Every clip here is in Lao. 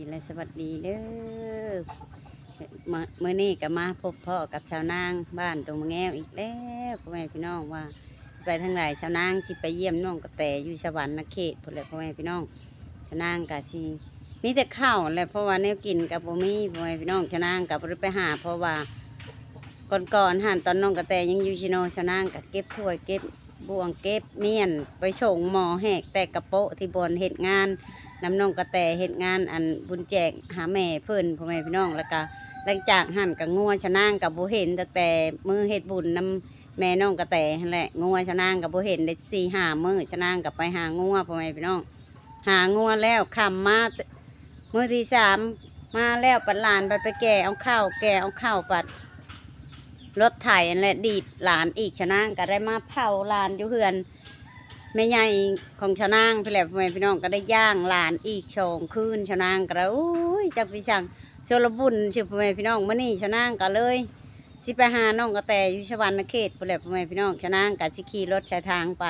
ແລະ ສະຫວັດດີເດີ ມາ ມື້ນີ້ກໍມາພົບພໍ້ກັບຊາວນາງບ້ານດົງມະແງວອີກແລ້ວ ພໍ່ແມ່ພີ່ນ້ອງ ວ່າໄປທາງໃດ. ຊາວນາງຊິໄປຢ້ຽມນ້ອງກະແຕຢູ່ສະຫວັນນະເຂດພຸ້ນແຫຼະ ພໍ່ແມ່ພີ່ນ້ອງ. ຊາວນາງກໍຊິມີແຕ່ເຂົ້າແຫຼະ ເພາະວ່າແນວກິນກໍບໍ່ມີ ພໍ່ແມ່ພີ່ນ້ອງ. ຊາວນາງກໍບໍ່ໄດ້ໄປຫາ ເພາະວ່າກ່ອນໆຫັ້ນ ຕອນນ້ອງກະແຕຍັງຢູ່ຊີໂນ ຊາວນາງກໍເກັບຖ້ວຍເກັບ ບ່ວງເກັບມ້ຽນໄປສົ່ງໝໍ້ແຫກແຕກກະໂປະທີ່ບ່ອນເຮັດງານນຳນ້ອງກະແຕ ເຮັດງານອັນບຸນແຈກຫາແມ່ເພິ່ນ ພໍ່ແມ່ພີ່ນ້ອງ. ແລ້ວກະຫຼັງຈາກຫັ້ນກະງົວຊະນາງກະບໍ່ເຫັນ ຕັ້ງແຕ່ມື້ເຮັດບຸນນຳແມ່ນ້ອງກະແຕຫັ້ນແຫຼະ ງົວຊະນາງກະບໍ່ເຫັນໄດ້ສີ່ຫ້າມື້ ຊະນາງກະໄປຫາງົວ ພໍ່ແມ່ພີ່ນ້ອງ. ຫາງົວແລ້ວຄ່ຳມາ ມື້ທີສາມມາແລ້ວ ບັດຫຼານບັດໄປແກ່ເອົາເຂົ້າ ແກ່ເອົາເຂົ້າ ບັດລົດໄຖຫັ້ນແຫຼະດີດຫຼານອີກ. ຊະນາງກໍໄດ້ມາເຝົ້າຫຼານຢູ່ເຮືອນແມ່ໃຫຍ່ຂອງຊະນາງພຸ້ນແຫຼະ ພໍ່ແມ່ພີ່ນ້ອງ. ກໍໄດ້ຢ້າງຫຼານອີກສອງຄືນ ຊະນາງກໍໄດ້ ໂອ້ຍ ຈັກໄປສັງ ຊົນລະບຸນຊື່ ພໍ່ແມ່ພີ່ນ້ອງ. ມື້ນີ້ຊະນາງກໍເລີຍ ຊິໄປຫານ້ອງກະແຕຢູ່ສະຫວັນນະເຂດພຸ້ນແຫຼະ ພໍ່ແມ່ພີ່ນ້ອງ. ຊະນາງກະຊິຂີ່ລົດສາຍທາງໄປ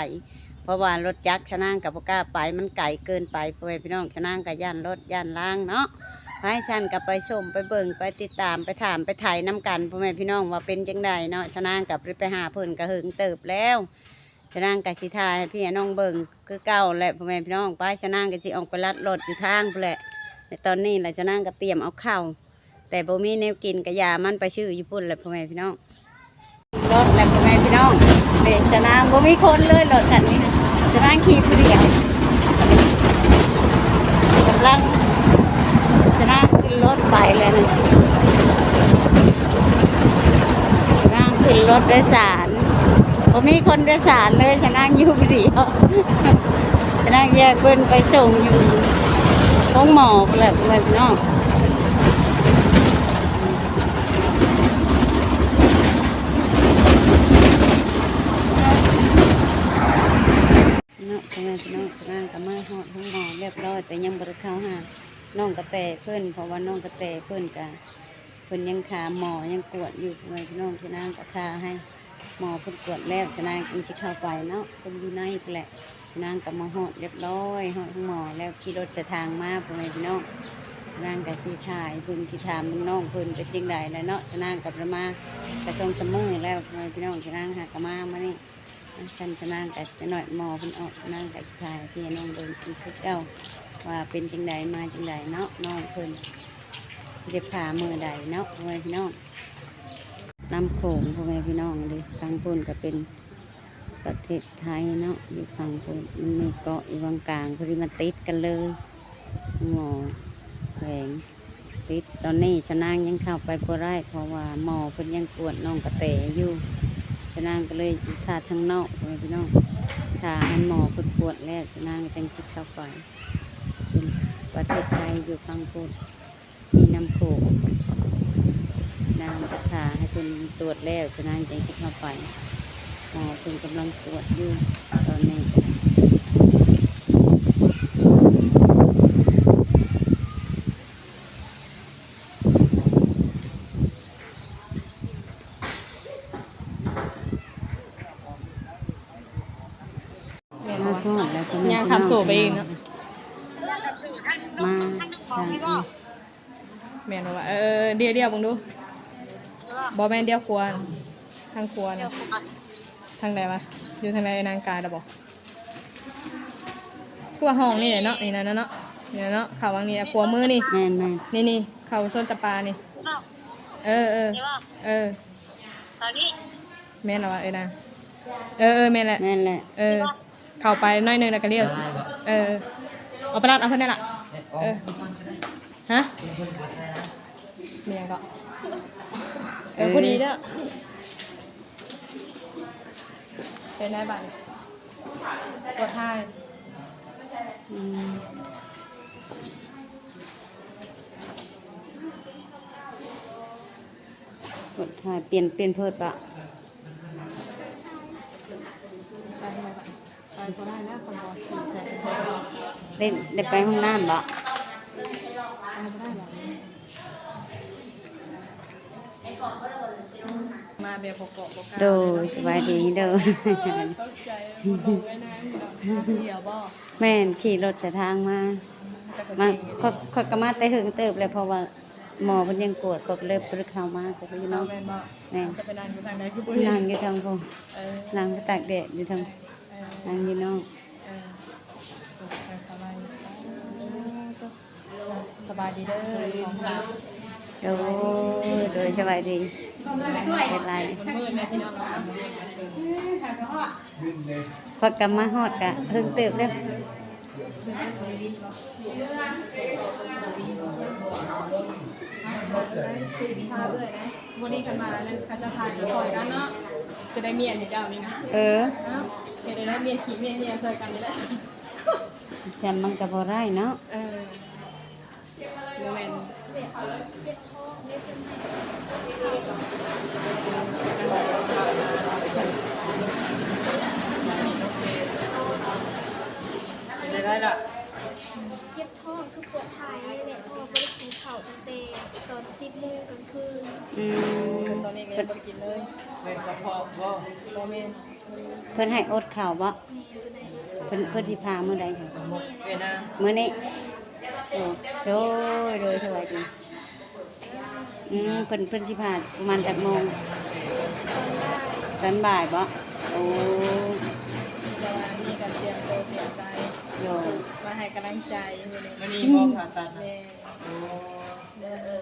ເພາະວ່າລົດຈັກຊະນາງກະບໍ່ກ້າໄປ ມັນໄກເກີນໄປ ພໍ່ແມ່ພີ່ນ້ອງ. ຊະນາງກະຢ້ານລົດຢ້ານລາງເນາະ. ໄປຊັ້ນກະໄປຊົມໄປເບິ່ງໄປຕິດຕາມໄປຖາມໄປໄຖນຳກັນ ພໍ່ແມ່ພີ່ນ້ອງ ວ່າເປັນຈັ່ງໃດເນາະ. ຊະນາງກະບໍ່ໄດ້ໄປຫາເພິ່ນກະເຫິງເຕີບແລ້ວ ຊະນາງກະຊິຖ່າຍໃຫ້ພີ່ໃຫ້ນ້ອງເບິ່ງຄືເກົ່າແຫຼະ ພໍ່ແມ່ພີ່ນ້ອງ. ໄປ ຊະນາງກະຊິອອກໄປລັດລົດຢູ່ທາງພຸ້ນແຫຼະ. ແລະ ຕອນນີ້ລະຊະນາງກະຕຽມເອົາເຂົ້າ ແຕ່ບໍ່ມີແນວກິນກະຢ່າມັນ ໄປຊື້ຢູ່ພຸ້ນແຫຼະ ພໍ່ແມ່ພີ່ນ້ອງ. ລົດແຫຼະ ພໍ່ແມ່ພີ່ນ້ອງ ເປັນຊະນາງ ບໍ່ມີຄົນເລີຍ ລົດຄັນນີ້ນະ ຊະນາງຂີ່ຜູ້ດຽວ ກຳລັງ ຊະນາງຂຶ້ນລົດໄປແລ້ວນະ ຊະນາງຂຶ້ນລົດໂດຍສານ ບໍ່ມີຄົນໂດຍສານເລີຍ ຊະນາງຢູ່ຜູ້ດຽວ. ຊະນາງຢາກເພິ່ນໄປສົ່ງຢູ່ໂຮງໝໍພຸ້ນແຫຼະ ພໍ່ແມ່ພີ່ນ້ອງ. ເນາະ ພໍ່ແມ່ພີ່ນ້ອງ ຊະນາງກໍມາຮອດໂຮງໝໍຮຽບຮ້ອຍ ແຕ່ຍັງບໍ່ໄດ້ເຂົ້າຫານ້ອງກະແຕເພິ່ນ ເພາະວ່ານ້ອງກະແຕເພິ່ນກະ ເພິ່ນຍັງຖາມໝໍ ຍັງກວດຢູ່ ພໍ່ແມ່ພີ່ນ້ອງ. ຊະນາງກໍຖ້າໃຫ້ໝໍເພິ່ນກວດແລ້ວ ຊະນາງຈຶ່ງຊິເຂົ້າໄປເນາະ ເພິ່ນຢູ່ໃນພຸ້ນແຫຼະ. ຊະນາງກໍມາຮອດຮຽບຮ້ອຍ ຮອດໂຮງໝໍແລ້ວ ຂີ່ລົດສາຍທາງມາ ພໍ່ແມ່ພີ່ນ້ອງ. ຊະນາງກໍຊິຖ່າຍເພິ່ນ ຊິຖາມເບິ່ງນ້ອງເພິ່ນເປັນຈັ່ງໃດແຫຼະເນາະ. ຊະນາງກໍບໍ່ໄດ້ມາກໍສອງສາມມື້ແລ້ວ ພໍ່ແມ່ພີ່ນ້ອງ. ຊະນາງຫາກໍມາມື້ນີ້ ຊັ້ນຊະນາງກໍຈັກໜ້ອຍໝໍເພິ່ນອອກ ຊະນາງກໍຊິຖ່າຍໃຫ້ພີ່ນ້ອງເບິ່ງອີກຄືເກົ່າ ວ່າເປັນຈັ່ງໃດມາຈັ່ງໃດເນາະ ນ້ອງເພິ່ນຊິໄດ້ຜ່າມື້ໃດເນາະ ພໍ່ແມ່ພີ່ນ້ອງ. ນ້ຳໂຂງ ພໍ່ແມ່ພີ່ນ້ອງເດ້ ຝັ່ງພຸ້ນກໍເປັນປະເທດໄທເນາະ ຢູ່ຝັ່ງພຸ້ນ ມັນມີເກາະຢູ່ຫວ່າງກາງ ພໍດີມາຕິດກັນເລີຍ ໝໍແຂວງ ປິດ. ຕອນນີ້ຊະນາງຍັງເຂົ້າໄປບໍ່ໄດ້ ເພາະວ່າໝໍເພິ່ນຍັງກວດນ້ອງກະແຕຢູ່ ຊະນາງກໍເລີຍຢູ່ຖ້າທາງນອກ ພໍ່ແມ່ພີ່ນ້ອງ ຖ້າໃຫ້ໝໍເພິ່ນກວດແລ້ວ ຊະນາງກໍຈັ່ງຊິເຂົ້າໄປ. ເປັນປະເທດໄທຢູ່ຝັ່ງພຸ້ນ ມີນ້ຳໂຂງ ນາງກໍຖ້າໃຫ້ເພິ່ນກວດແລ້ວ ຊະນາງຈັ່ງຊິເຂົ້າໄປ. ໝໍເພິ່ນກຳລັງກວດຢູ່ຕອນນີ້. ແມ່ນບໍ່ວະ? ຍ່າງຂ້າມໂຊໄປອີກເນາະ. ມາທາງນີ້ ແມ່ນບໍ່ວະ? ເອີ ດຽວໆເບິ່ງດູ. ບໍ່ແມ່ນ ດຽວຂວາ ທາງຂວານະ. ທາງໃດວະ? ຢູ່ທາງໃດ? ນາງກາຍແລ້ວບໍ່? ຄືວ່າຫ້ອງນີ້ແຫຼະເນາະ ນີ້ນະເນາະ ນີ້ນະເນາະ ເຂົ້າຫວ່າງນີ້ແຫຼະ ຂວາມືນີ້. ແມ່ນໆ ນີ້ໆ ເຂົ້າສວນຕາປານີ້. ເອີໆ ເອີ ແມ່ນແລ້ວວະ ເອີນາງ? ເອີໆ ແມ່ນແຫຼະ ແມ່ນແຫຼະ ເອີ ເຂົ້າໄປໜ້ອຍໜຶ່ງແລ້ວກໍລ້ຽວ. ເອີ ເອົາໄປລັດເອົາເພິ່ນນັ້ນລະ. ເອີ ຮະ? ມີຫຍັງເກາະ? ເອີ ເອີ ພໍດີເດີ. ເປັນໄດບາດນີ້? ປວດທ້າຍ. ອືມ ປວດທ້າຍ ປ່ຽນ ປ່ຽນເພີດປະ? ໄປບໍ່ໄດ້ ໄປບໍ່ໄດ້ແລ້ວ ຄັນບໍ່ຂີ່ໃສ່. ໄດ້ ໄດ້ໄປຫ້ອງນ້ຳບໍ່? ໄປບໍ່ໄດ້ບໍ່? ມາແບບບໍ່ເກາະບໍ່ກ້າ. ໂດຍ ເລີຍເນາະ ສະບາຍດີເດີ. ໂອ້ຍ ຕົກໃຈ ບໍ່ຕົກໄດ້ນາງດອກ ມາຜູ້ດຽວບໍ່? ແມ່ນ ຂີ່ລົດສາຍທາງມາ. ມາ ຂ້ອຍ ຂ້ອຍກໍມາແຕ່ເຫິງເຕີບແລ້ວ ເພາະວ່າໝໍເພິ່ນຍັງກວດ ຂ້ອຍກໍເລີຍບໍ່ໄດ້ເຂົ້າມາ ຂ້ອຍກໍຢູ່ນອກ. ແມ່ນບໍ່? ແມ່ນ. ຈະໄປນັ່ງຢູ່ທາງໃດຄືບໍ່ເຫັນ? ນັ່ງຢູ່ທາງພຸ້ນ. ເອີ ນັ່ງໄປຕາກແດດຢູ່ທາງ ເອີ ນັ່ງຢູ່ນອກ. ເອີ ສະບາຍດີ ສະບາຍດີເດີສອງສາວ. ໂດຍ ໂດຍ ສະບາຍດີ. ເປັນໄລ ມືດໆ ແລ້ວພີ່ນ້ອງເນາະ. ຂ້ອຍກໍມາຮອດກະເຫິງເຕີບແລ້ວ. ມື້ນີ້ຄັນມານັ້ນ ເຂົາຈະຖ່າຍກັນເນາະ ຈະໄດ້ມ້ຽນໃຫ້ເຈົ້ານີ້ນະ. ເອີ ເນາະ ເຮັດໄດ້ມ້ຽນຂີ້ມ້ຽນເຫຍື້ອຊ່ອຍກັນນີ້ແຫຼະ. ແຊມມັນກໍບໍ່ໄດ້ເນາະ. ເອີ ບໍ່ແມ່ນ ເປັນໄດ້ລະ. ເຈັບທ້ອງຄືປວດຖ່າຍນີ້ແຫຼະ ເພາະວ່າບໍ່ໄດ້ກິນເຂົ້າຕັ້ງແຕ່ຕອນສິບໂມງກາງຄືນ. ອືມ ຕອນນີ້ກໍຍັງບໍ່ໄດ້ກິນເລີຍ. ເປັນກະເພາະບໍ່? ບໍ່ແມ່ນ. ເພິ່ນໃຫ້ອົດເຂົ້າບໍ່? ແມ່ນ ເພິ່ນໃຫ້ອົດເຂົ້າ. ເພິ່ນ ເພິ່ນຊິຜ່າມື້ໃດ? ມື້ນີ້. ໂອ້ ໂດຍ ໂດຍ ສະບາຍດີ. ອືມ ເພິ່ນ ເພິ່ນຊິຜ່າປະມານຈັກໂມງ? ຕອນບ່າຍ. ຕອນບ່າຍບໍ່? ໂອ້ ແຕ່ວ່ານີ້ກໍຕຽມໂຕຕຽມໃຈ ໂດຍ ມາໃຫ້ກຳລັງໃຈມື້ນີ້. ມື້ນີ້ບໍ່ຜ່າຕັດນະ? ແມ່ນ. ໂອ້ ເອີ ເອີ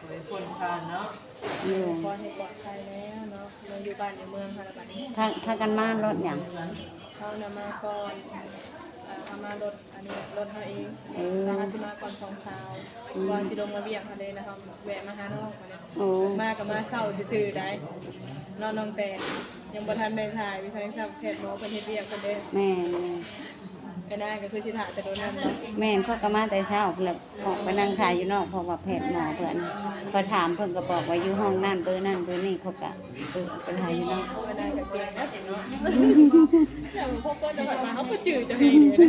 ໂດຍ ຂໍໃຫ້ປອດໄພແລ້ວເນາະ ມາຢູ່ບ້ານຢູ່ເມືອງຫັ້ນລະບັດນີ້. ພາ ພາກັນມາລົດຫຍັງ? ເຮົານະມາກ່ອນ ເອີ ເຮົາມາລົດ ອັນນີ້ລົດເຮົາເອງ. ເອີ ແຕ່ເຮົາຊິມາກ່ອນສອງສາວ ອືມ ກ່ອນຊິລົງມາວຽກຫັ້ນເດ້ ແລ້ວເຮົາແວະມາຫານ້ອງຫັ້ນເດ້. ໂອ້ ມາກໍມາເຊົ້າຊື່ໆໄດ໋ເນາະ ນ້ອງແຕນ. ຍັງບໍ່ທັນໄດ້ຖ່າຍວິໄສຊ້ຳ ແພດໝໍເພິ່ນເຮັດວຽກເພິ່ນເດ້. ແມ່ນໆ. ໄປນາກໍຄືຊິຖ້າແຕ່ໂດນນັ້ນເນາະ. ແມ່ນ ຂ້ອຍກໍມາແຕ່ເຊົ້າພຸ້ນແຫຼະ ອອກໄປນັ່ງຖ້າຢູ່ນອກ ເພາະວ່າແພດໝໍເພິ່ນ ຂ້ອຍຖາມເພິ່ນກໍບອກວ່າຢູ່ຫ້ອງນັ້ນ ເບີນັ້ນເບີນີ້ ຂ້ອຍກໍ ເອີ ໄປຖ້າຢູ່ນອກ. ໄປນາກໍເກັ່ງເນາະ ເຈົ້າບໍ່ພໍເພິ່ນຈະມາ ເຮົາບໍ່ຈື່ເຈົ້າເອງເດ້.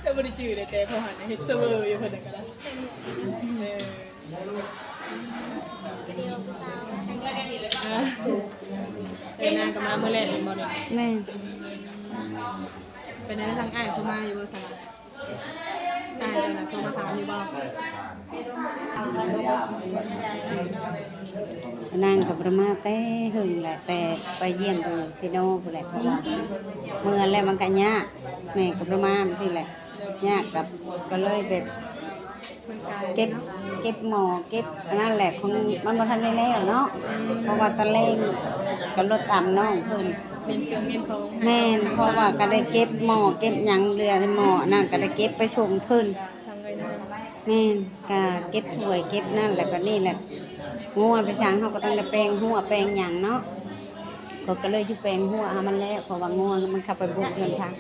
ເຈົ້າບໍ່ໄດ້ຈື່ເດ້ ແຕ່ພໍຫັນເຮັດເຊີເວີຢູ່ເພິ່ນນະກໍໄດ້. ເອີ ກໍດີວ່າຜູ້ສາວນະ. ເອີ ນາງກໍມາມື້ແລກແມ່ນບໍ່ນີ້? ແມ່ນ. ເປັນຈັ່ງໃດ ທາງອ້າຍເຂົາມາຢູ່ບໍ່ຊັ້ນລະ? ອ້າຍເຈົ້ານະໂທມາຖາມຢູ່ບໍ່? ນາງກໍບໍ່ໄດ້ມາແຕ່ເຫິງແຫຼະ ແຕ່ໄປຢ້ຽມຢູ່ເຊໂນພຸ້ນແຫຼະ ເພາະວ່າເມືອແລ້ວມັນກໍຍາກ ແມ່ກໍບໍ່ໄດ້ມາຈັ່ງຊີ້ແຫຼະ ຍາກ ກໍ ກໍເລີຍແບບ ເກັບ ເກັບໝໍ້ ເກັບອັນນັ້ນແຫຼະ ຂອງມັນບໍ່ທັນໄດ້ແລ້ວເນາະ ອືມ ເພາະວ່າຕອນແລງກໍລົດຕາມນ້ອງເພິ່ນ ແມ່ນເຄື່ອງແມ່ນຂອງ ແມ່ນ ເພາະວ່າກໍໄດ້ເກັບໝໍ້ເກັບຫຍັງ ເຫຼືອໝໍ້ອັນນັ້ນກໍໄດ້ເກັບໄປສົ່ງເພິ່ນ ທາງເອື້ອຍນາງ ແມ່ນ ກໍເກັບຖ້ວຍເກັບນັ້ນແຫຼະ ບັດນີ້ແຫຼະ ງົວໄປຊ່າງ ເຮົາກໍຕ້ອງໄດ້ແປງຮົ້ວແປງຫຍັງເນາະ ເຂົາກໍເລີຍຢູ່ແປງຮົ້ວໃຫ້ມັນແລ້ວ ເພາະວ່າງົວມັນເຂົ້າໄປບຸກເຮືອນພັກ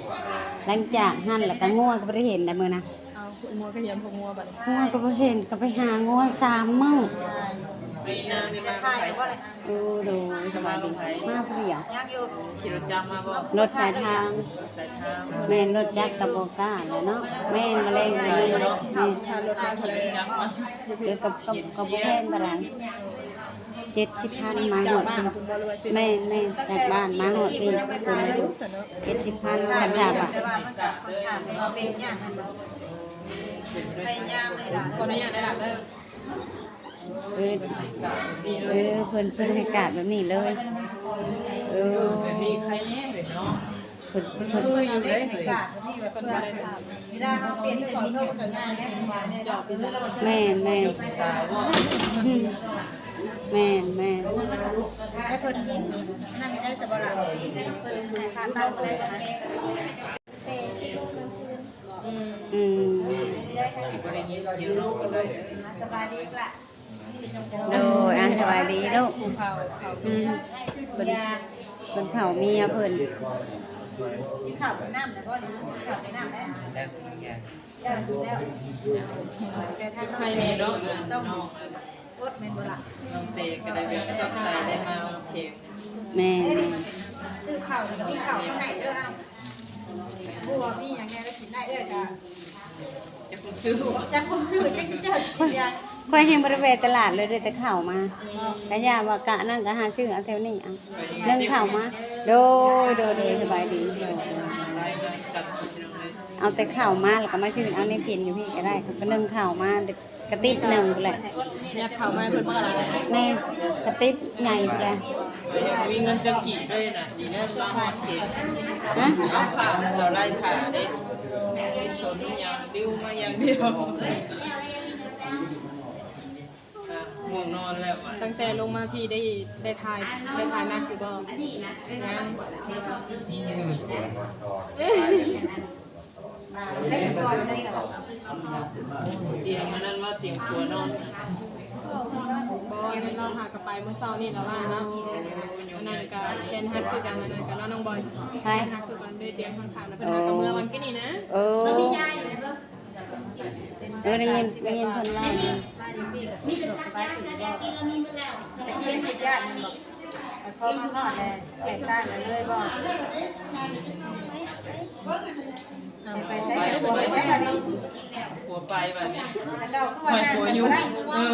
ຫຼັງຈາກຫັ້ນແລ້ວກໍງົວກໍບໍ່ໄດ້ເຫັນແລ້ວມື້ນະ. ເອົາ ງົວກໍຮຽມພວກງົວບັດນີ້ ງົວກໍບໍ່ເຫັນ ກໍໄປຫາງົວສາມມື້. ໄປນາງນີ້ມາ ໄປນາງນີ້ມາ ເອີ ໂດຍ ສະບາຍດີ ມາຜູ້ດຽວ ຍັງຢູ່ ຂີ່ລົດຈັກມາບໍ່? ລົດສາຍທາງ ແມ່ນ ລົດຈັກກໍບໍ່ກ້າແຫຼະເນາະ ແມ່ນ ມາແລງ ແມ່ນ ເອີ ກໍ ກໍ ກໍບໍ່ແພງປານໃດ ເຈັດສິບພັນ ມາຮອດ ຈາກບ້ານພຸ້ນບໍ່ ຫຼືວ່າຊິ ແມ່ນໆ ຈາກບ້ານມາຮອດພີ້ ເຈັດສິບພັນ ຄັນຖ້າວ່າ ແຕ່ວ່າມັນກໍຄ່ອນຂ້າງເປັນຍາກ ພະຍາຍາມເລີຍຫຼານ ຂໍອະນຸຍາດເດີຫຼານເດີ ເອີ ເອີ ເພິ່ນ ເພິ່ນໃຫ້ກາດແບບນີ້ເລີຍ ເອີ ແບບນີ້ໃຄແນ່ເລີຍເນາະ ເພິ່ນ ເພິ່ນ ເພິ່ນໃຫ້ກາດແບບນີ້ ແບບເວລາເຮົາປ່ຽນເຈົ້າຂອງໂທດມັນກໍງ່າຍເດ້ ແມ່ນໆ ແມ່ນໆ ແລ້ວເພິ່ນ ນັ້ນໄດ້ສະບໍ່ລະ ເພິ່ນໃຫ້ຜ່າຕັດບໍ່ໄດ້ຊັ້ນນະ. ອືມ ອືມ ສະບາຍດີກະ ໂດຍ ອ່າ ສະບາຍດີລູກ ອືມ ເພິ່ນ ເພິ່ນເຝົ້າເມຍເພິ່ນ ກິນເຂົ້າກິນນ້ຳແລ້ວບໍ່? ກິນເຂົ້າກິນນ້ຳແລ້ວ ແລ້ວກິນຢາ ແລ້ວກິນແລ້ວ ແຕ່ທາງນ້ອງແຕກໍຕ້ອງອົດແມ່ນບໍ່ລະ? ນ້ອງແຕກໍໄດ້ແບບຊັກໄຊໄດ້ມາແຂງ ແມ່ນ ຊື້ເຂົ້າ ມີເຂົ້າມາໃຫ້ເດີ ເອົາ ບໍ່ມີຫຍັງແດ່ ແລ້ວກິນໄດ້ ເອື້ອຍກະ ຈັກຄົນຊື້ ຈັກຄົນຊື້ ຈັກຊິເຈົ້າກິນຫຍັງ ຂ້ອຍແຮ່ງບໍ່ໄດ້ແວ່ຕະຫຼາດເລີຍ ໄດ້ແຕ່ເຂົ້າມາ ອືມ ກະຢ້ານວ່າກະນັ້ນກະຫາຊື້ເອົາແຖວນີ້ ເອົາ ໜຶ່ງເຂົ້າມາ ໂດຍ ໂດຍ ໂດຍ ສະບາຍດີ ໂດຍ ໂດຍ. ເອົາແຕ່ເຂົ້າມາ ແລ້ວກໍມາຊື້ ເອົາແນວກິນຢູ່ພີ້ກໍໄດ້. ເຂົາກໍໜຶ້ງເຂົ້າມາກະຕິບໜຶ່ງພຸ້ນແຫຼະ. ຍັດເຂົ້າມາໃຫ້ເພິ່ນບໍ່ຫຼາຍ. ແມ່ນ ກະຕິບໃຫຍ່ພຸ້ນແຫຼະ. ມີເງິນຈັກກີບເລີຍນະ ດີແລ້ວລາວຮອດເຂດ. ຮະ? ເອົາຂ້າວຊາວໄຮ່ຂ້າເດ້ ໄປສົນຫຍັງ ດິວມາຢ່າງດຽວ. ອ່ະ ງ່ວງນອນແລ້ວ. ຕັ້ງແຕ່ລົງມາພີ້ໄດ້ ໄດ້ຖ່າຍ ໄດ້ຖ່າຍໜັກຢູ່ບໍ່? ຍັງ. ຕຽມອັນນັ້ນວ່າຕຽມຕົວນອນ. ບໍ່ ແມ່ນລາວຫາກໍໄປມື້ເຊົ້ານີ້ລະວ່າເນາະ. ອັນນັ້ນກໍແຂນຫັກຄືກັນ ອັນນັ້ນກໍເນາະ ນ້ອງບອຍ. ໃຜ? ແຂນຫັກຄືກັນ ໄດ້ຕຽມຂ້າງໆ ແລ້ວເພິ່ນຫາກໍເມືອວັນກີ້ນີ້ນະ. ເອີ. ເອີ ໄດ້ຍິນ ໄດ້ຍິນເພິ່ນເລົ່າ. ມີແຕ່ສັກຢາ ຢາກິນລະມີໝົດແລ້ວ. ຕະກີ້ຄິດຢ້ານແມ່ນບໍ່? ພໍມາຮອດແລ້ວແຕກຕ່າງກັນເລີຍບໍ່? ເອົາ ໄປໃສ ໄປໃສບັດນີ້? ຜົວໄປບັດນີ້. ແຕ່ເກົ່າຄືວ່າ ໃຫ້ຜົວຢູ່. ເອີ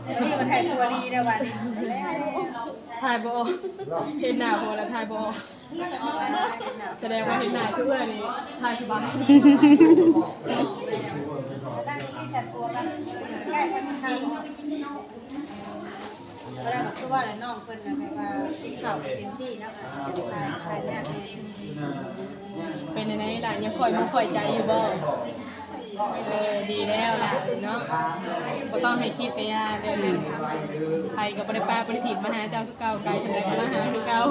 ດຽວນີ້ມັນໃຫ້ຜົວດີແລ້ວບັດນີ້. ຖ່າຍບໍ່ອອກ ເຫັນໜ້າຜົວແລ້ວຖ່າຍບໍ່ອອກ. ສະແດງວ່າເຫັນໜ້າຊຸເອື້ອຍນີ້ຖ່າຍສະບາຍ. ກໍໄດ້ຄືວ່າແຫຼະ ນ້ອງເພິ່ນນະ ແບບວ່າກິນເຂົ້າເຕັມທີ່ເນາະ ຂາຍ ຂາຍຍາກແດ່. ເປັນຈັ່ງໃດລະ ຍັງຄ່ອຍມຸກຄ່ອຍໃຈຢູ່ບໍ່? ເອີ ດີແລ້ວລະເນາະ ບໍ່ຕ້ອງໃຫ້ຄິດກະຢ່າເດີ. ໃຜກໍບໍ່ໄດ້ປະບໍ່ໄດ້ຖີບມາຫາເຈົ້າຄືເກົ່າ ໄກສ່ຳໃດກໍມາຫາຄືເກົ່າ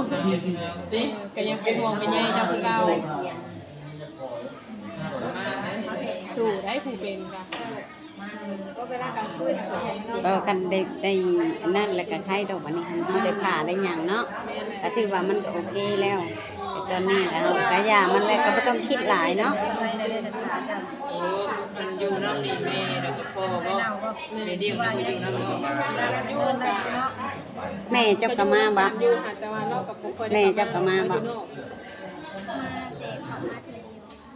ເດ້ ກໍຍັງເປັນຫ່ວງເປັນໃຍເຈົ້າຄືເກົ່າ. ສູ້ໄດ້ຜູ້ເປັນກະ ເອີ ຄັນໄດ້ ໄດ້ອັນນັ້ນແລ້ວກະໄຄດອກ. ບັດນີ້ເຮົາໄດ້ຜ້າໄດ້ຫຍັງເນາະ ກະຖືວ່າມັນກະໂອເຄແລ້ວ. ແຕ່ຕອນນີ້ລະເຮົາກະຢ່າມັນແລ້ວ ກະບໍ່ຕ້ອງຄິດຫຼາຍເນາະ. ເອີ ມັນຢູ່ນຳນີ້ແມ່ແລ້ວກະພໍ່ບໍ່? ແມ່ດຽວນຳ ຢູ່ນຳບໍ່? ແມ່ເຈົ້າກະມາບໍ່? ແມ່ເຈົ້າກະມາບໍ່?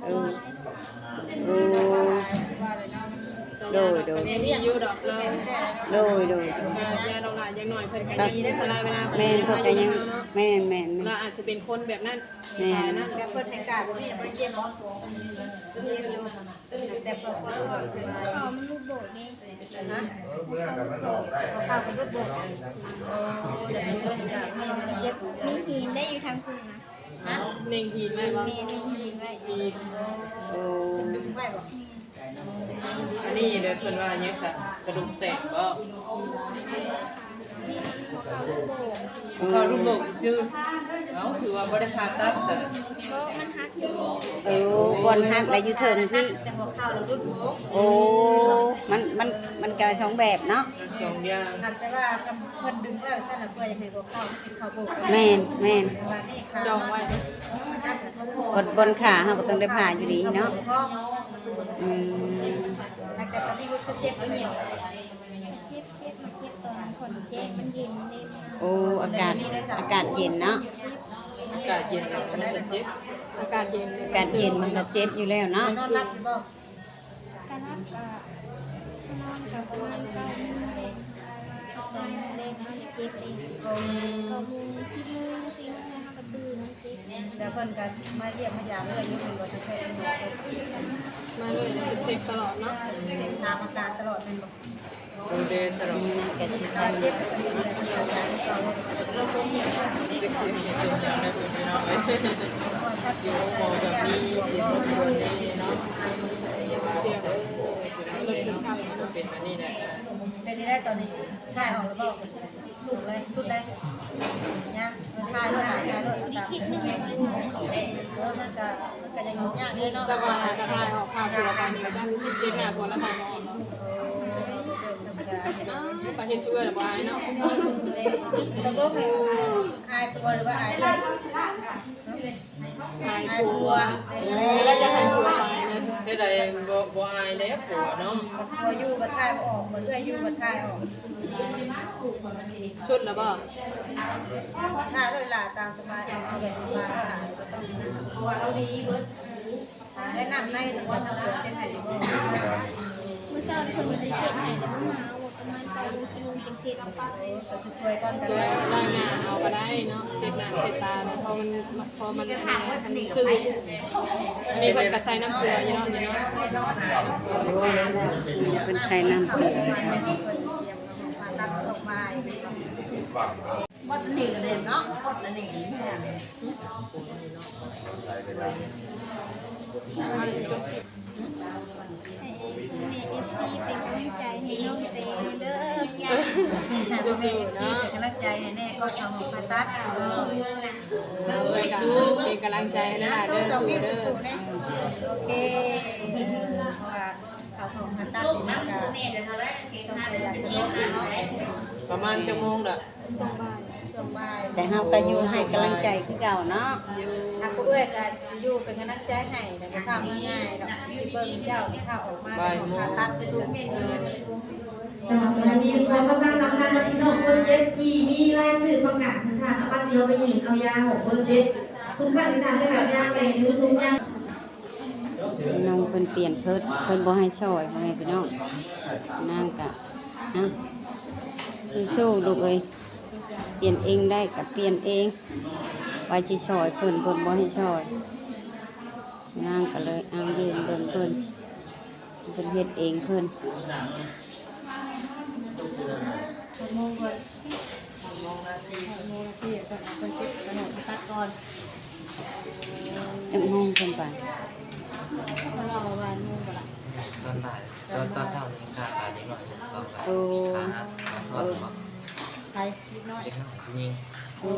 ເອີ ເອີ ໂດຍ ໂດຍ ໂດຍ ໂດຍ ໂດຍ. ແມ່ນ ເພິ່ນກະຍັງ ແມ່ນ ແມ່ນ ແມ່ນ ລາວອາດຈະເປັນຄົນແບບນັ້ນ. ແມ່ນ ແບບເພິ່ນໃຫ້ການບໍ່ມີ ບໍ່ໄດ້ເຈັບບໍ່? ເຈັບຢູ່ ແຕ່ເພິ່ນ ເຂົາມັນຫຼຸດໂບກເດ້. ຮະ? ເຂົາມັນຫຼຸດໂບກ. ມີຫີນໄດ້ຢູ່ທາງພຸ້ນນະ. ຮະ? ເນັ່ງຫີນໄວ້ບໍ່? ແມ່ນ ເນັ່ງຫີນໄວ້. ໂອ້ ເພິ່ນດຶງໄວ້ບໍ່? ອັນນີ້ເດີ ເພິ່ນວ່າຫຍັງຊະ ກະດູກແຕກບໍ່? ເຂົາຫຼຸດໂບກຊື່. ເອົ້າ ຖືວ່າບໍ່ໄດ້ຜ່າຕັດຊະ. ເອີ ບ່ອນຫັກລະຢູ່ເທິງພີ້ ແຕ່ຫົວເຂົ່າລະຫຼຸດໂບກ. ໂອ້ ມັນ ມັນ ມັນກະສອງແບບເນາະ. ສອງຢ່າງ ຫາກແຕ່ວ່າຄັນເພິ່ນດຶງແລ້ວຊັ້ນນະ ເພື່ອຢາກໃຫ້ຫົວເຂົ່າມັນເຂົ້າໂບກ. ແມ່ນ ແມ່ນ ແຕ່ວ່ານີ້ຂາ ຈອງໄວ້ ບ່ອນ ບ່ອນຂາເຮົາກໍຕ້ອງໄດ້ຜ່າຢູ່ດີເນາະ. ອືມ ແຕ່ຕອນນີ້ຮູ້ສຶກເຈັບຢູ່ແມ່ນບໍ່? ເຈັບ ເຈັບ ມັນເຈັບຕອນຂອນແຈ້ງ ມັນເຢັນເດ້. ໂອ້ ອາກາດ ອາກາດເຢັນເນາະ. ອາກາດເຢັນມັນກະເຈັບ ອາກາດເຢັນ ອາກາດເຢັນມັນກະເຈັບຢູ່ແລ້ວເນາະ. ນອນຫຼັບຢູ່ບໍ່? ກະຫຼັບ ກະນອນກະປະມານເກົ້າໂມງແລງ ເກົ້າໂມງແລງເຮົາຈະເຈັບເອງ. ເກົ້າໂມງ ສິບໂມງ ສີ່ໂມງເຮົາກະຕື່ນ ມັນເຈັບ. ແລ້ວເພິ່ນກະມາຢ້ຽມມາຢາມເລື້ອຍຢູ່ແມ່ນບໍ່? ມາເລື້ອຍ ເຊັກຕະຫຼອດເນາະ. ເຊັກຖາມອາການຕະຫຼອດແມ່ນບໍ່? ດູແລຕະຫຼອດ. ເປັນອັນນີ້ແຫຼະ. ເປັນໄດ້ຕອນນີ້ ຖ່າຍອອກແລ້ວບໍ່? ສຸດເລີຍ ສຸດເລີຍ. ຍັງ ຖ່າຍໂລດ ຖ່າຍໂລດ. ເອີ ມັນກະ ມັນກະຍັງຫຍຸ້ງຍາກເດ້ເນາະ. ແຕ່ວ່າກະຖ່າຍອອກພາບຜົວໄປນີ້ ກະຈະເຈັບໜ້າຜົວລະຖ່າຍບໍ່ອອກ. ອ້າວ ປະເທດຊ່ວຍລະບໍ່ອາຍເນາະ. ຕົກລົງນີ້ ອາຍຜົວຫຼືວ່າອາຍເອື້ອຍ? ອາຍຜົວ. ແລ້ວຢາກໃຫ້ຜົວອາຍນະ. ແນວໃດບໍ່ ບໍ່ອາຍແລ້ວຜົວເນາະ. ຜົວຢູ່ບັດຖ່າຍບໍ່ອອກ ເອື້ອຍຢູ່ບັດຖ່າຍອອກ. ສຸດລະບໍ່? ຖ່າຍໂລດຫຼ້າ ຕາມສະບາຍ ເອົາແບບສະບາຍ ບໍ່ຕ້ອງ. ແລະນ້ຳໃນເພິ່ນວ່າທາງຜົວເຊັດໃຫ້ຢູ່ບໍ່? ມື້ເຊົ້າເພິ່ນຊິເຊັດໃຫ້ ແຕ່ມັນໜາວ. ມັນເກົ້າໂມງ ສິບໂມງຈັ່ງເສັດ. ກໍຊ່ວຍໆກັນກໍໄດ້ ຊ່ວຍລ້າງໜ້າເຮົາກໍໄດ້ເນາະ ເຊັດໜ້າເຊັດຕາເນາະ ເພາະມັນ ເພາະມັນອັນນີ້ມັນຊື່ ອັນນີ້ເພິ່ນກໍໃສ່ນ້ຳເກືອຢູ່ເນາະ ນີ້ເນາະ ເພິ່ນໃສ່ນ້ຳເກືອ. ໝົດອັນນີ້ເລີຍເນາະ ໝົດອັນນີ້. ໃຫ້ພໍ່ແມ່ເອັຟຊີເປັນກຳລັງໃຈໃຫ້ນ້ອງເຕ້ເດີ. ໃຫ້ພໍ່ແມ່ເອັຟຊີເປັນກຳລັງໃຈໃຫ້ແດ່ ກ່ອນເຂົ້າຫ້ອງຜ່າຕັດເນາະ. ເປັນກຳລັງໃຈນະ ເດີ ສອງນິ້ວສູ້ໆແດ່. ໂອເຄ ເພາະວ່າເຂົ້າຫ້ອງຜ່າຕັດນີ້ມັນກໍຕ້ອງໃສ່ຢາສະຫຼົບເນາະ. ປະມານຈັກໂມງລະ? ຊ່ວງບ່າຍ ຊ່ວງບ່າຍ ແຕ່ເຮົາກໍຢູ່ໃຫ້ກຳລັງໃຈຄືເກົ່າເນາະ. ທາງຜູ້ເອື້ອຍກໍຊິຢູ່ເປັນກຳລັງໃຈໃຫ້ ແລ້ວກໍພາເມືອງ່າຍດອກ ຊິເບິ່ງເຈົ້າ ຖ້າອອກມາຈາກຫ້ອງຜ່າຕັດເປັນລູກ. ແຕ່ວ່າກໍມີຂໍປະຊາສຳພັນນຳພີ່ນ້ອງຄົນເຈັບທີ່ມີລາຍຊື່ປະກັນ ຖ້າສາມາດຊິເອົາໄປຍື່ນເອົາຢາຂອງຄົນເຈັບ ທຸກຄັ້ງທີ່ທ່ານໄປຮັບຢາໃນທຸກໆຢ່າງ. ນ້ອງເພິ່ນປ່ຽນເພີດ ເພິ່ນບໍ່ໃຫ້ຊ່ອຍ ພໍ່ແມ່ພີ່ນ້ອງ. ນາງກະ ເອົ້າ ສູ້ໆລູກເອີຍ ປ່ຽນເອງໄດ້ກະປ່ຽນເອງ ວ່າຊິຊ່ອຍເພິ່ນ ເພິ່ນບໍ່ໃຫ້ຊ່ອຍ. ນາງກະເລີຍ ເອົາ ຢືນເບິ່ງເພິ່ນ ເພິ່ນເຮັດເອງເພິ່ນ. ຫົກໂມງເພິ່ນ ຫົກໂມງນາທີ ຫົກໂມງນາທີ ຕ້ອງເອົາຄົນເຈັບໄປຫ້ອງຜ່າຕັດກ່ອນ. ຈັກໂມງເພິ່ນໄປ? ເພິ່ນເວົ້າວ່າບ່າຍໂມງບໍ່ລະ? ຕອນບ່າຍ ຕອນ ຕອນເຊົ້ານີ້ຄາ ຄາເດັກນ້ອຍຢູ່ ເຂົາກໍ ໂອ້ ຂາຫັກ ເອີ ໄປ ເດັກນ້ອຍ ເດັກນ້ອຍຜູ້ຍິງ. ໂອ້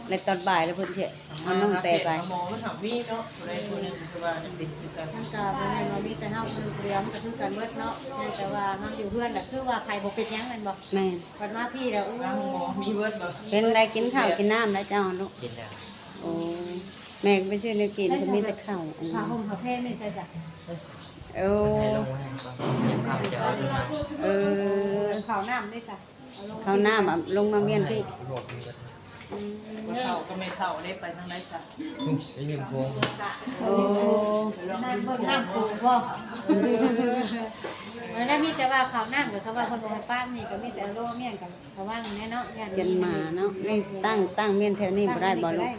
ແລ້ວຕອນບ່າຍແລ້ວເພິ່ນຊິເອົານ້ອງແຕໄປ? ໝໍມັນຫາກມີເນາະ ຜູ້ໃດຜູ້ໜຶ່ງຄືວ່າຈະເປັນຄືກັນ. ມັນກໍບໍ່ແມ່ນວ່າມີແຕ່ເຮົາຜູ້ດຽວ ມັນກໍຄືກັນເບິດເນາະ. ແຕ່ວ່າເຮົາຢູ່ເຮືອນນະ ຄືວ່າໃຜບໍ່ເປັນຫຍັງແມ່ນບໍ່? ແມ່ນ. ບັດມາພີ້ແລ້ວ ໂອ້ ມີເບິດບໍ່? ເປັນໄດ້ກິນເຂົ້າກິນນ້ຳແລ້ວເຈົ້າລູກ? ກິນແລ້ວ. ໂອ້ ແມ່ກໍໄປຊື້ແນວກິນ ກໍມີແຕ່ເຂົ້າ. ຜ້າຫົ່ມຜ້າແພນນີ້ໃສ່ຊະ? ໂອ້ ເພິ່ນໃຫ້ລົງມາໃຫ້ກ່ອນ ເຮັດພາບຈະເອົາຂຶ້ນມາ. ເອີ ເຂົ້ານ້ຳເດ້ຊະ? ເຂົ້ານ້ຳ ອາ ລົງມາມ້ຽນພີ້. ອືມ ພໍ່ເຖົ້າກັບແມ່ເຖົ້າເດ້ ໄປທາງໃດຊະ? ໄປລິມໂຂງ. ໂອ້ ເບິ່ງນ້ຳໂຂງບໍ່? ເອີ ແລ້ວມີແຕ່ວ່າເຂົ້ານ້ຳ ກໍຄືວ່າເພິ່ນບໍ່ໃຫ້ປານນີ້ ກໍມີແຕ່ລົງມາມ້ຽນກັນ. ລະວັງແດ່ເນາະ ຢ້ານ ຢ້ານໝາເນາະ. ນີ້ຕັ້ງ ຕັ້ງມ້ຽນແຖວນີ້ບໍ່ໄດ້ບໍ່ລູກ?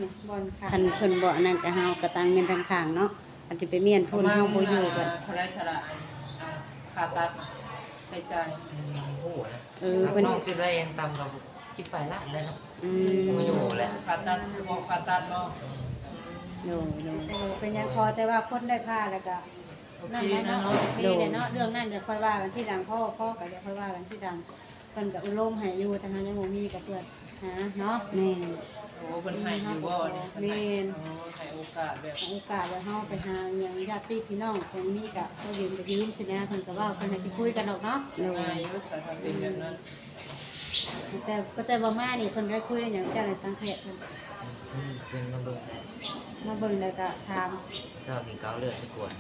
ຄັນເພິ່ນບໍ່ອັນນັ້ນກໍເຮົາກໍຕັ້ງມ້ຽນທາງຂ້າງເນາະ. ຄັນຊິໄປມ້ຽນພຸ້ນເຮົາບໍ່ຢູ່ບັດ. ປະມານເທົ່າໃດສະລະ ອັນ ອ່າ ຄ່າຕັດ ໃຊ້ຈ່າຍ? ອືມ ບໍ່ຮູ້ນະ. ເອີ ເພິ່ນ ນ້ອງຄິດໄວ້ຢ່າງຕ່ຳກໍສິບປາຍລ້ານແລ້ວເນາະ. ອືມ ບໍ່ຢູ່ແລ້ວ ຄ່າຕັດ ສະເພາະຄ່າຕັດເນາະ. ໂດຍ ໂດຍ ເອີ ເປັນຫຍັງ ຂໍແຕ່ວ່າຄົນໄດ້ຜ່າແລ້ວກໍ ໂອເຄ ນັ້ນແຫຼະເນາະ ເນາະ ໂອເຄແຫຼະເນາະ. ໂດຍ ເລື່ອງນັ້ນດຽວຄ່ອຍວ່າກັນທີຫຼັງ ພໍ ພໍກໍດຽວຄ່ອຍວ່າກັນທີຫຼັງ. ເພິ່ນກໍອົບຮົມໃຫ້ຢູ່ ແຕ່ເຮົາຍັງບໍ່ມີກໍເພື່ອຫາເນາະ. ແມ່ນ. ໂອ້ ເພິ່ນໃຫ້ຢູ່ບໍ່ນີ້? ແມ່ນ. ໂອ້ ໃຫ້ໂອກາດແບບ ໃຫ້ໂອກາດວ່າເຮົາໄປຫາຫຍັງຍາດຕິພີ່ນ້ອງ ເພິ່ນມີກໍຂໍຢືມກໍຢືມຊີ້ນະ. ເພິ່ນກໍເວົ້າ ເພິ່ນກໍຊິຄຸຍກັນດອກເນາະ. ໂດຍ ງ່າຍຢູ່ ສາທາເປັນແບບນັ້ນ. ແຕ່ ກໍແຕ່ວ່າມານີ້ ເພິ່ນກໍໄດ້ຄຸຍໄດ້ຫຍັງເຈົ້າໃນທາງແພດເພິ່ນ? ອືມ ເພິ່ນມາເບິ່ງ ມາເບິ່ງແລ້ວກໍຖາມ. ເຊົ້ານີ້ກໍເອົາເລືອດໄປກວດ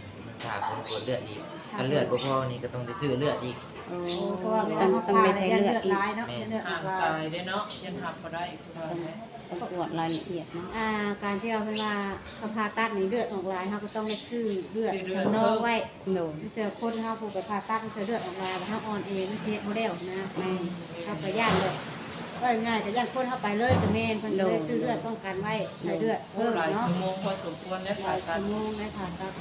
ຖ້າເພິ່ນກວດເລືອດອີກ ຖ້າເລືອດບໍ່ພໍນີ້ກໍຕ້ອງໄດ້ຊື້ເລືອດອີກ. ໂອ້ ເພາະວ່າເວລາເຮົາຜ່າແລ້ວຢ້ານເລືອດຫຼາຍເນາະ. ແມ່ນ. ຢ້ານເລືອດອອກຫຼາຍ ຫາງກາຍເດ້ເນາະ ຢ້ານຮັບບໍ່ໄດ້. ຕ້ອງກວດລາຍລະອຽດເນາະ. ອ່າ ການທີ່ວ່າເພິ່ນວ່າເຂົາຜ່າຕັດນີ້ເລືອດອອກຫຼາຍ ເຮົາກໍຕ້ອງໄດ້ຊື້ເລືອດ ຊື້ເລືອດ ສຳຮອງໄວ້. ໂດຍ ເພື່ອຄົນເຮົາຜູ້ໄປຜ່າຕັດ ເພື່ອເລືອດອອກຫຼາຍ ເຮົາອ່ອນແອ ມັນຊິເຮັດບໍ່ແລ້ວນະ. ແມ່ນ. ເຮົາກໍຢ້ານແບບ ເວົ້າງ່າຍໆ ກໍຢ້ານຄົນເຮົາໄປເລີຍກໍແມ່ນ ເພິ່ນກໍເລີຍຊື້ເລືອດປ້ອງກັນໄວ້ ໃສ່ເລືອດເພີ່ມເນາະ. ໂອ້ ຫຼາຍຊົ່ວໂມງພໍສົມຄວນໄດ້ຜ່າຕັດ. ຫຼາຍຊົ່ວໂມງໄດ້ຜ່າຕັດ.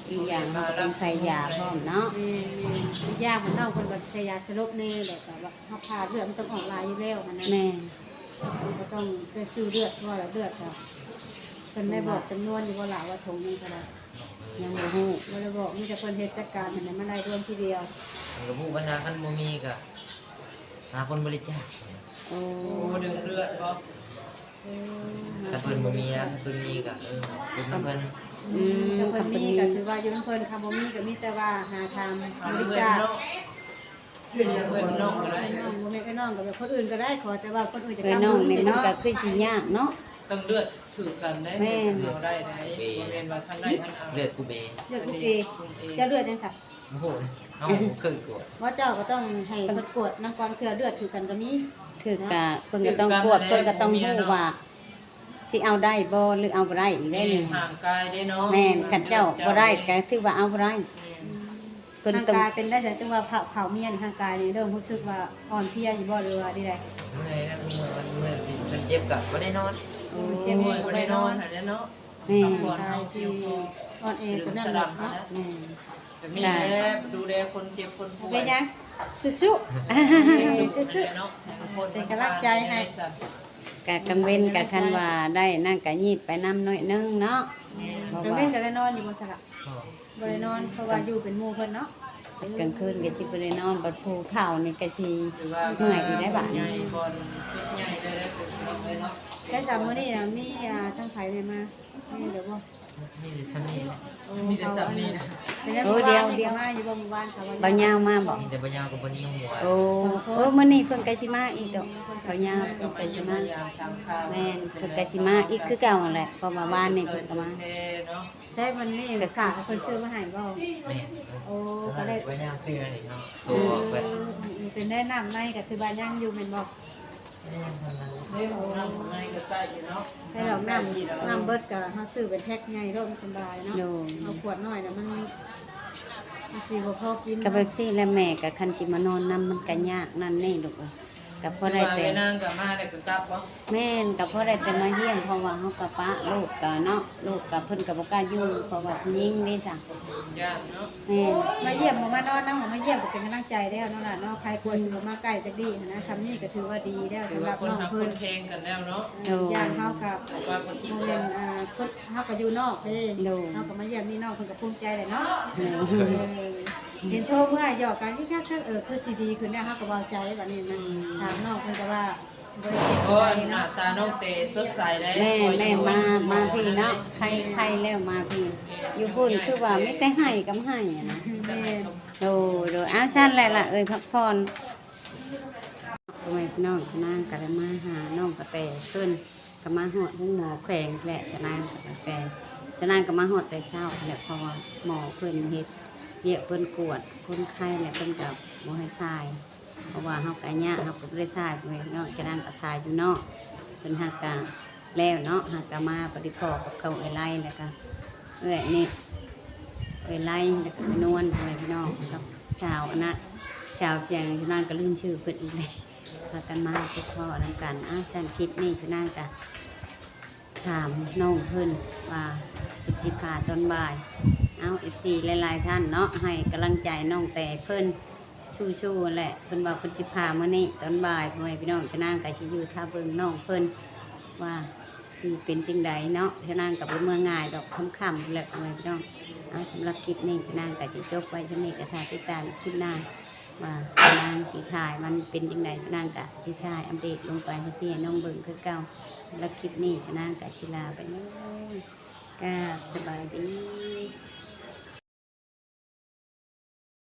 ອີກຢ່າງເຮົາກໍຕ້ອງໃສ່ຢາພ້ອມເນາະ. ແມ່ນໆ. ອີກຢ່າງເຮົາກໍຕ້ອງ ເພິ່ນກໍໃສ່ຢາສະຫຼົບແດ່ ແລ້ວກໍວ່າເຮົາຜ່າເລືອດມັນຕ້ອງອອກຫຼາຍຢູ່ແລ້ວຫັ້ນນະ. ແມ່ນ. ເຮົາກໍຕ້ອງໄດ້ຊື້ເລືອດ ເພາະວ່າເລືອດກໍ ເພິ່ນໄດ້ບອກຈຳນວນຢູ່ບໍ່ລະ ວ່າຖົງໜຶ່ງເທົ່າໃດ? ຍັງບໍ່ຮູ້. ບໍ່ໄດ້ບອກ ມີແຕ່ເພິ່ນເຮັດຈັດການຫັ້ນແຫຼະ ມາໄດ້ລວມທີດຽວ. ເພິ່ນກໍບໍ່ຮູ້ບັນດາ ຄັນບໍ່ມີກໍຫາຄົນບໍລິຈາກ. ໂອ້ ໂອ້ ດຶງເລືອດບໍ່? ເອີ ຄັນເພິ່ນບໍ່ມີ ຄັນເພິ່ນມີກໍ ເອີ ເປັນນຳເພິ່ນ. ອືມ ຄັນເພິ່ນມີກໍຖືວ່າຢູ່ນຳເພິ່ນ ຄັນບໍ່ມີກໍມີແຕ່ວ່າຫາທາງບໍລິຈາກ. ເອີ ເອີ ນ້ອງກໍໄດ້ ນ້ອງ ບໍ່ແມ່ນເອື້ອຍນ້ອງກໍແບບຄົນອື່ນກໍໄດ້ ຂໍແຕ່ວ່າຄົນອື່ນຈະ ເອື້ອຍນ້ອງນີ້ມັນກໍຄືຊິຍາກເນາະ. ຕ້ອງເລືອກຖືກກັນໄດ້. ແມ່ນ. ເອົາໄດ້ໄດ໋. ບໍ່ແມ່ນວ່າຄັນໄດ້ຄັນເອົາ. ເລືອດກູເບ. ເລືອດກູເອ. ເຈົ້າເລືອດຫຍັງຊະ? ໂອ້ໂຫ ເຮົາບໍ່ເຄີຍກວດ. ບໍ່ ເຈົ້າກໍຕ້ອງໃຫ້ເພິ່ນກວດນຳກ່ອນ ເທື່ອເລືອດຖືກກັນກໍມີ. ຖືກກະ ເພິ່ນກໍຕ້ອງກວດ ເພິ່ນກໍຕ້ອງຮູ້ວ່າຊິເອົາໄດ້ບໍ່ ຫຼືເອົາບໍ່ໄດ້ອີກເດ້ນີ້. ຮ່າງກາຍເດ້ເນາະ. ແມ່ນ. ຄັນເຈົ້າບໍ່ໄດ້ກໍຖືວ່າເອົາບໍ່ໄດ້. ແມ່ນ. ອືມ. ເພິ່ນ ຮ່າງກາຍເປັນໄດ້ໃດ? ຈັ່ງວ່າເຜົາ ເຜົາເມຍນີ້ ຮ່າງກາຍນີ້ເລີ່ມຮູ້ສຶກວ່າອ່ອນເພຍຢູ່ບໍ່ ຫຼືວ່າຈັ່ງໃດ? ເມື່ອຍນະ ເມື່ອຍ ເມື່ອຍ ເຈັບກະບໍ່ໄດ້ນອນ. ໂອ້ ເຈັບນີ້ກະບໍ່ໄດ້ນອນ ບໍ່ໄດ້ນອນຫັ້ນແຫຼະເນາະ. ແມ່ນ ຮ່າງກາຍຊິອ່ອນແອກວ່ານັ້ນເນາະ. ແມ່ນ ແບບນີ້ແຫຼະ ດູແລຄົນເຈັບຄົນປ່ວຍ. ເປັນຫຍັງ? ສູ້ໆ ສູ້ໆ ເນາະ. ເປັນກຳລັງໃຈໃຫ້. ກະກາງເວັນກະຄັນວ່າໄດ້ນັ້ນກະຍືດໄປນຳໜ້ອຍໜຶ່ງເນາະ. ແມ່ນ ກາງເວັນກະໄດ້ນອນຢູ່ບໍ່ຊະລະ? ບໍ່ ບໍ່ໄດ້ນອນ ເພາະວ່າຢູ່ເປັນໝູ່ເພິ່ນເນາະ. ກາງຄືນກະຊິບໍ່ໄດ້ນອນ ບັດຜູ້ເຖົ້ານີ້ກະຊິເມື່ອຍອີກໄດ໋ບາດນີ້. ໃຊ້ສາມມື້ນີ້ນະ ມີ ອ່າ ທາງໃຜແດ່ມາ? ມີແລ້ວບໍ່? ມີແຕ່ຊ່ຳນີ້ ໂອ້ ມີແຕ່ຊ່ຳນີ້ນະ. ໂອ້ ດຽວ ມາຢູ່ບໍ່ມື້ວານ? ບ່າວຍາວມາບໍ່? ມີແຕ່ບ່າວຍາວກັບບ່າວນິວ. ໂອ້ ໂອ້ ມື້ນີ້ເພິ່ນກະຊິມາອີກດອກ ບ່າວຍາວເພິ່ນກະຊິມາ. ແມ່ນ ເພິ່ນກະຊິມາອີກຄືເກົ່າຫັ້ນແຫຼະ ເພາະວ່າວານນີ້ເພິ່ນກະມາ. ໃຊ້ມັນນີ້ ກະສາເພິ່ນຊື້ມາໃຫ້ບໍ່? ແມ່ນ ໂອ້ ກະໄດ້ ພະຍາຍາມຊື້ໃຫ້ເນາະ. ເອີ ເປັນໄດ້ ນ້ຳໃນກະຖືວ່າຍັງຢູ່ແມ່ນບໍ່? ແມ່ນ ນ້ຳໃນກະໃຊ້ຢູ່ເນາະ. ໃຊ້ດອກ ນ້ຳ ນ້ຳເບິດກະເຮົາຊື້ເປັນແພັກໃຫຍ່ໂລດ ມັນສະບາຍເນາະ. ໂດຍ ເອົາຂວດນ້ອຍນະ ມັນ ມັນຊິບໍ່ພໍກິນ. ກະແບບຊີ້ແຫຼະແມ່ ກະຄັນຊິມານອນນຳມັນກະຍາກນັ້ນນີ້ລູກເອີຍ. ກະພໍໄດ້ແຕ່ ນາງກະມາແລ້ວກະກັບບໍ່? ແມ່ນ ກະພໍໄດ້ແຕ່ມາຢ້ຽມ ເພາະວ່າເຮົາກະປະລູກກະເນາະ ລູກກະເພິ່ນກະບໍ່ກ້າຢູ່ ເພາະວ່າຜູ້ຍິງເດ້ຊະ ຢ້ານເນາະ. ແມ່ນ ມາຢ້ຽມບໍ່ມານອນນຳ ມາຢ້ຽມກະເປັນກຳລັງໃຈແລ້ວເນາະຫຼານເນາະ. ໃຜກວ່າຊິບໍ່ມາໃກ້ຈັກດີ້ຫັ້ນນະ ຊ່ຳນີ້ກະຖືວ່າດີແລ້ວ ສຳລັບນ້ອງເພິ່ນ ຄືວ່າຄົນຮັກຄົນແພງກັນແມ່ນເນາະ. ໂດຍ ຢ້ານເຮົາກະບໍ່ແມ່ນ ອ່າ ຄົນ ເຮົາກະຢູ່ນອກເດ້. ໂດຍ ເຮົາກະມາຢ້ຽມນີ້ ນ້ອງເພິ່ນກະພູມໃຈແຫຼະເນາະ. ໂດຍ ເອີ ເຫັນໂທເມື່ອຢອກກັນ ເອີ ຄືຊິດີຂຶ້ນແລ້ວ ເຮົາກະເບົາໃຈບາດນີ້ນະ. ອືມ ຖາມນ້ອງເພິ່ນກະວ່າບໍ່ໄດ້ເຈັບປານໃດເນາະ. ໂອ້ຍ ໜ້າຕານ້ອງແຕ່ສົດໃສເດ້. ແມ່ນໆ ມາ ມາພີ້ເນາະ ໄຄ ໄຄແລ້ວມາພີ້. ຢູ່ພຸ້ນຄືວ່າມີແຕ່ໄຫ້ກັບໄຫ້ຫັ້ນນະ. ແມ່ນ ໂດຍໆ. ອ້າວ ຊັ້ນແຫຼະລະເອີຍ ພັກຜ່ອນ. ພໍ່ແມ່ພີ່ນ້ອງ ຍານາງກະໄດ້ມາຫານ້ອງກະແຕເພິ່ນ ກະມາຮອດໂຮງໝໍແຂວງແຫຼະ ຍານາງກະແຕ ຍານາງກະມາຮອດແຕ່ເຊົ້າແຫຼະ ເພາະວ່າໝໍເພິ່ນເຮັດວຽກ ເພິ່ນກວດຄົນໄຂ້ແຫຼະ ເພິ່ນກະບໍ່ໃຫ້ຖ່າຍ ເພາະວ່າເຮົາກະຍາກ ເຮົາກະບໍ່ໄດ້ຖ່າຍ ພໍ່ແມ່ພີ່ນ້ອງ. ຍານາງກະຖ່າຍຢູ່ນອກ ເພິ່ນຫາກະແລ້ວເນາະ ຫາກະມາພໍດີພໍ້ກັບເຂົາ ເອື້ອຍໄລ ແລ້ວກະເອື້ອຍນີ້ ເອື້ອຍໄລ ແລ້ວກະແມ່ນວນ ພໍ່ແມ່ພີ່ນ້ອງ ກັບຊາວອັນນະ ຊາວຫຍັງ ຍານາງກະລືມຊື່ເພິ່ນອີກແລ້ວ. ພາກັນມາພົບພໍ້ນຳກັນ. ອ້າວ ຊັ້ນຄລິບນີ້ ຍານາງກະຖາມນ້ອງເພິ່ນວ່າເພິ່ນຊິຜ່າຕອນບ່າຍ. ເອົາ ເອັຟຊີ ຫຼາຍໆທ່ານເນາະ ໃຫ້ກຳລັງໃຈນ້ອງແຕເພິ່ນ ສູ້ໆແຫຼະ ເພິ່ນວ່າເພິ່ນຊິຜ່າມື້ນີ້ຕອນບ່າຍ ພໍ່ແມ່ພີ່ນ້ອງ. ຍານາງກະຊິຢູ່ຖ້າເບິ່ງນ້ອງເພິ່ນວ່າຊິເປັນຈັ່ງໃດເນາະ. ຍານາງກະບໍ່ເມືອງ່າຍດອກ ຄ່ຳໆແຫຼະ ພໍ່ແມ່ພີ່ນ້ອງ. ເອົາ ສຳລັບຄລິບນີ້ ຍານາງກະຊິຈົບໄວ້ສ່ຳນີ້ ກະຖ້າຕິດຕາມຄລິບໜ້າ ວ່ານາງຊິຖ່າຍມັນເປັນຈັ່ງໃດ ນາງກະຊິຖ່າຍອັບເດດລົງໄປໃຫ້ພີ່ໃຫ້ນ້ອງເບິ່ງຄືເກົ່າ. ສຳລັບຄລິບນີ້ ນາງກະຊິລາໄປເລີຍ ກາບສະບາຍດີ.